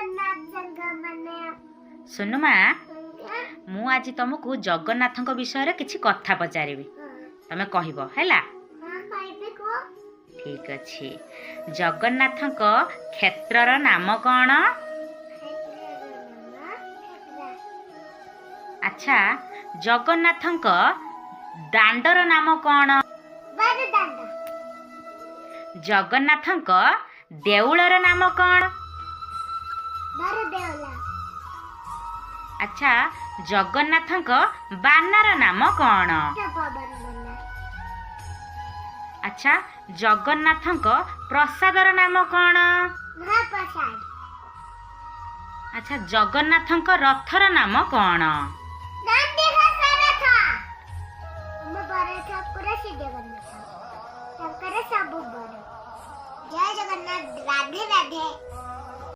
ଜଗନ୍ନାଥ ସାଙ୍ଗମାନେ। ସୁନୁ ମା, ମୁଁ ଆଜି ତମକୁ ଜଗନ୍ନାଥଙ୍କ ବିଷୟରେ କିଛି କଥା ପଚାରିବି। ତମେ କହିବ, ହେଲା? ହଁ, କହିବି, କୁହ। ଠିକ ଅଛି। ଜଗନ୍ନାଥଙ୍କ କ୍ଷେତ୍ରର ନାମ କ'ଣ? ଆଚ୍ଛା, ଜଗନ୍ନାଥଙ୍କ ଦାଣ୍ଡର ନାମ କ'ଣ? ବଡ଼ଦାଣ୍ଡ। ଜଗନ୍ନାଥଙ୍କ ଦେଉଳର ନାମ କ'ଣ? ବଡ଼ଦେଉଳ। ଆଚ୍ଛା, ଜଗନ୍ନାଥଙ୍କ ବାନାର ନାମ କ'ଣ? ପବନ ବନା। ଆଚ୍ଛା, ଜଗନ୍ନାଥଙ୍କ ପ୍ରସାଦର ନାମ କ'ଣ? ମହାପ୍ରସାଦ। ଆଚ୍ଛା, ଜଗନ୍ନାଥଙ୍କ ରଥର ନାମ କ'ଣ? ନନ୍ଦିଘୋଷ ରଥ। ଆମ ବଡ଼ ଠାକୁର ଶ୍ରୀ ଜଗନ୍ନାଥ, ତାଙ୍କର ସବୁ ବଡ଼। ଜୟ ଜଗନ୍ନାଥ, ରାଧେ ରାଧେ।